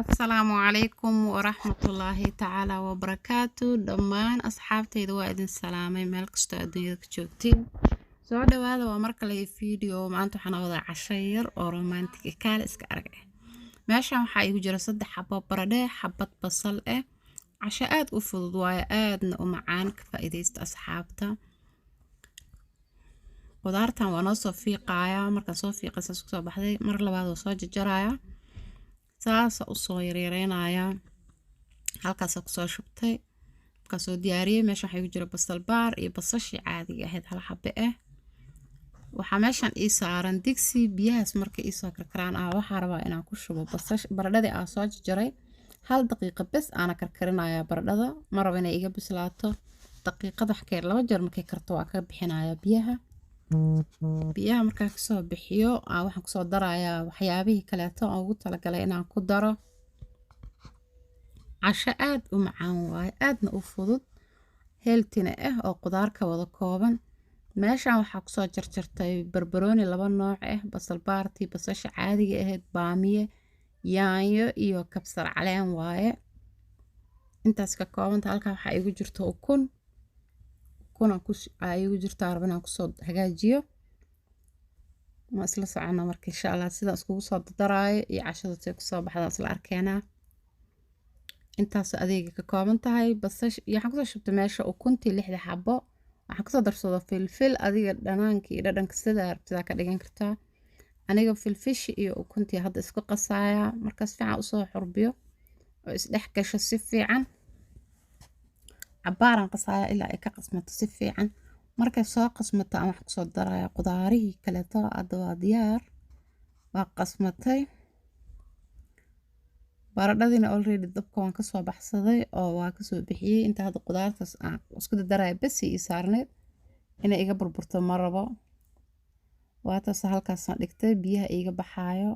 Asalaamu calaykum waraxmatullaahi tacaala wabarakaatu. Dhammaan asxaabtayda waa idin salaamay meel kastoo adduunyada ka joogtiin. Soo dhawaada, waa mar kale video. Maanta waxaan wadaa casho yar oo romantic ah, kaale iska arag ah. Meeshan waxaa igu jira saddex xabo baradhe, xabad basal ah. Casho aad u fudud waayo, aadna u macaan. Ka faa'iidaysta, asxaabta. Qudaartan waa noo soo fiiqaaya. Markaan soo fiiqay, saas kusoo baxday. Mar labaad waa soo jarjaraya, saasa usoo yaryareynaya. Halkaasa kusoo shubtay markaan soo diyaariyey. Meesha waxaa igu jira basal baar iyo basashii caadiga ahayd, hal xabe ah. Waxaa meeshan ii saaran digsi. Biyahaas markay iisoo karkaraan ah, waxaa rabaa inaan ku shubo basash, baradhadii aan soo jarjaray. Hal daqiiqa bes aana karkarinaya baradhada. Ma rabo inay iga bislaato. Daqiiqad wax ka yar, laba jeer markay karto, waa ka bixinaya biyaha. Biyaha markaan kasoo bixiyo, waxaan kusoo darayaa waxyaabihii kaleeto aan ugu talagalay inaan ku daro. Casho aad u macaan waaye, aadna u fudud, healthy-na ah oo qudaar ka wada kooban. Meeshan waxaa kusoo jarjartay barbarooni laba nooc ah, basal baartii, basasha caadiga ahayd, baamiye, yaanyo iyo kabsar caleen waaye. Intaas ka koobanta. Halkan waxaa igu jirta ukun. Ukun aa igu jirta, raba inaan kusoo hagaajiyo. Ma isla socona marka, insha Allah, sidaan iskugu soo dardaraayo iyo cashada say kusoo baxdaan isla arkeenaa. Intaas adeega ka kooban tahay. Basash iyo waxaan kusoo shubtay meesha ukuntii lixda xabo. Waxaan kusoo darsado filfil. Adiga dhanaanka iyo dhadhanka sidaa rabtidaa ka dhigan kartaa. Aniga filfishi iyo ukuntii hadda isku qasaaya. Markaas fiican usoo xurbiyo oo isdhex gasho si fiican, cabaaraan qasaaya ilaa ay ka qasmato si fiican. Markay soo qasmato aan wax kusoo daraya qudaarihii kaleeto. Hadda waa diyaar, waa qasmatay. Baradhadiina already dabka waan kasoo baxsaday oo waa kasoo bixiyey. Inta hadda qudaartaas aan isku dardaraya besi ii saarneyd, inay iga burburto ma rabo. Waataas halkaasaan dhigtay biyaha iiga baxaayo.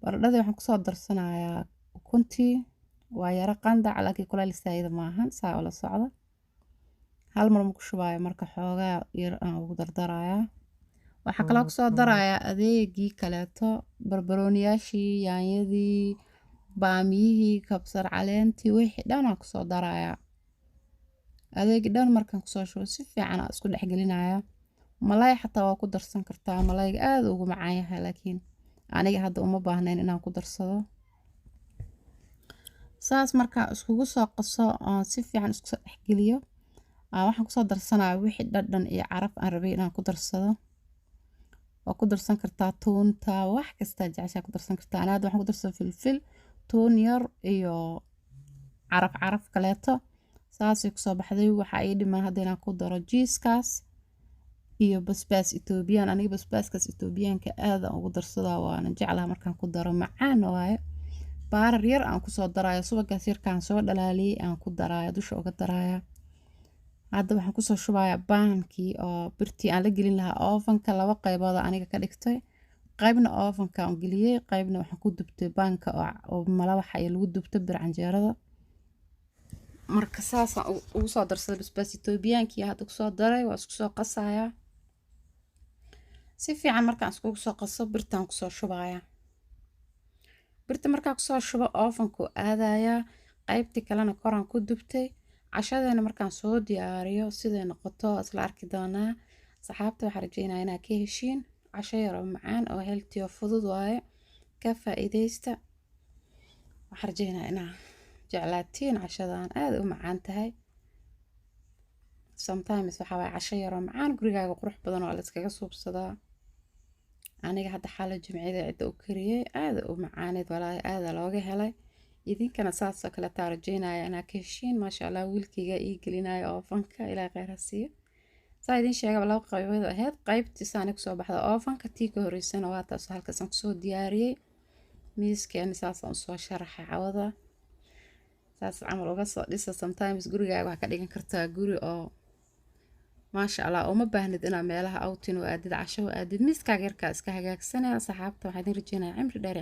Baradhadii waxaan kusoo darsanayaa ukuntii. Waa yaro qandac, laakiin kuleyl saayida maahan. Saa ula socda, hal mar ma ku shubaayo. Marka xoogaa yar aan ugu dardarayaa. Waxaa kaloo kusoo darayaa adeegii kaleeto: barbarooniyaashii, yaanyadii, baamiyihii, kabsar caleentii, wixii dhan aan kusoo darayaa. Adeegii dhan markaan kusoo shubo, si fiican aan isku dhexgelinayaa. Malay xataa waa ku darsan kartaa, malayga aad ugu macaan yahay, laakiin aniga hadda uma baahnayn inaan ku darsado. Saas markaa iskugu soo qaso oo si fiican isku soo dhexgeliyo, waxaan kusoo darsanaya wixii dhadhan iyo caraf aan rabay inaan ku darsado. Waa ku darsan kartaa tuunta, wax kastaa jeceshaa ku darsan kartaa. Ana hadda waxaan ku darsaday filfil, tuun yar iyo caraf caraf kaleeto. Saasay kusoo baxday. Waxaa ii dhiman hadda inaan ku daro cheese-kaas iyo basbaas Ethiopian. Aniga basbaaskaas Ethiopian-ka aad aan ugu darsadaa, waana jeclaha markaan ku daro, macaan waaye. Baarar yar aan kusoo daraya, subagaas yarkaan soo dhalaaliyey aan ku daraya, dusha uga daraya. Hadda waxaan kusoo shubayaa baankii oo birtii aan la gelin lahaa oven-ka. Laba qaybood aniga ka dhigtay: qaybna oven-ka aan geliyey, qaybna waxaan ku dubtay baanka oo malawaxa iyo lagu dubto bir canjeerada. Marka saasaan ugu soo darsaday basbaas Ethiopian-kii hadda kusoo daray. Waa isku soo qasayaa si fiican. Markaan iskugu soo qaso, birtaan kusoo shubaya. Birta markaa kusoo shubo, oven-ku aadayaa. Qaybtii kalena koraan ku dubtay. Cashadeena markaan soo diyaariyo, siday noqoto isla arki doonaa. Saxaabta, waxaan rajeynaya inaad ka heshiin. Casho yar oo macaan oo healthy oo fudud waaye, ka faa'iidaysta. Waxaan rajeynaya inaa jeclaatiin cashadan, aad u macaan tahay. Sometimes waxaa waaye casho yaroo macaan, gurigaaga qurux badan oo la iskaga suubsadaa. Aniga hadda xaala jimcida cidda u kariyey, aada u macaaneed walaahi, aada looga helay. Idinkana saasoo kale taa rajeynaya inaa ka heshiin. Maasha Allah, wiilkayga ii gelinayo oven-ka, Ilaahay kheyr ha siiyo. Saa idiin sheegaba, laba qaybood ahayd. Qaybtii saani kusoo baxda oven-ka, tii ka horeysana waa taas halkaasaan kusoo diyaariyey. Miiskeeni saasaan usoo sharaxay cawada. Saas camal uga soo dhisa. Sometimes gurigaaga waxaa ka dhigan kartaa guri oo maasha Allah. Uma baahnid inaad meelaha outing u aadid, casho u aadid. Miiskaaga yarkaa iska hagaagsanaya. Saxaabta, waxaa idin rajeynaya cimri dheer.